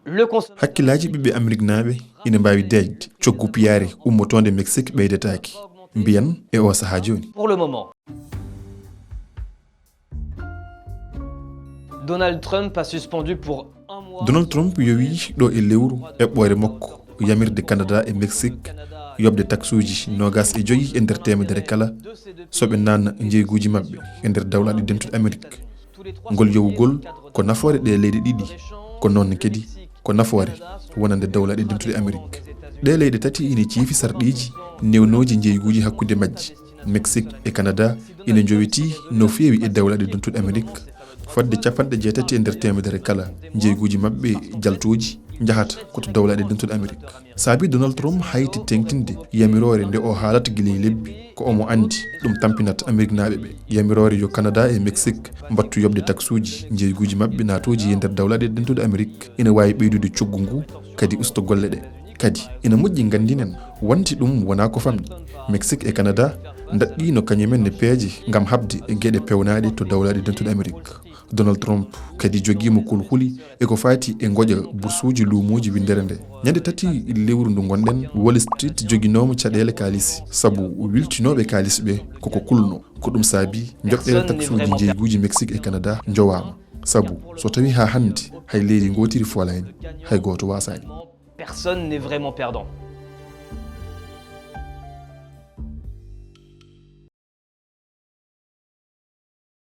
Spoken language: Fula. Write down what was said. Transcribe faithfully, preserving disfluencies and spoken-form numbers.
Le consommateur. Hakkillaaji ɓiɓɓe Ameriknaaɓe ina mbaawi deeƴde coggu piyaare ummotoonde Mexique ɓeydetaake, mbiyan e oo sahaa jooni. Pour le moment. Donald Trump a suspendu pour un mois. Donald Trump yowii ɗo e lewru eɓɓoore makko yamirde Canada e Mexique yoɓde taxuuji noogas e joyi e nder teemedere kala so ɓe naatna njeyguuji maɓɓe e nder Dawlaaɗe Dentuɗe Amerik. Ngol yowugol ko nafoore ɗee leyɗe ɗiɗi, ko noon kadi ko nafoore wonande Dawlaaɗe Dentuɗe Amerik. Ɗee leyɗe tati ina ciifi sarɗiiji newnooji njeyguuji hakkunde majji. Mexique e Canada ina njowetii no feewi e Dawlaaɗe Dentuɗe Amerik. Fodde capanɗe jeetati e nder teemedere kala njeyguuji maɓɓe jaltooji njahata ko to Dawlaaɗe Dentuɗe Amerik. Saabii Donald Trump hayti teeŋtinde yamiroore nde o haalata gila e lebbi ko omo anndi ɗum tampinata Ameriknaaɓe ɓe. Yamiroore yo Canada e Mexique mbattu yoɓde taxuuji njeyguuji maɓɓe naatooji e nder Dawlaaɗe Dentuɗe Amerik ina waawi ɓeydude coggu ngu, kadi usto golle ɗe. Kadi ina moƴƴi nganndinen wonti ɗum wonaa ko famɗi. Mexique e Canada ndaɗɗiino kañumen ne peeje ngam haɓde e geɗe peewnaaɗe to Dawlaaɗe Dentuɗe Amerik. Donald Trump kadi jogiima kulhuli e ko faati e ngoƴa bursuuji luumooji winndere nde. Ñande tati lewru ndu ngonɗen, Wall Street joginooma caɗeele kaalisi sabu wiltinooɓe kaalis ɓe koko kulno. Ko ɗum saabii njoɓɗeele taxuuji njeyguuji Mexique e Canada njowaama. Sabu so tawii haa hannde hay leydi ngootiri foolaani, hay gooto waasaani. Personne n'est vraiment perdant.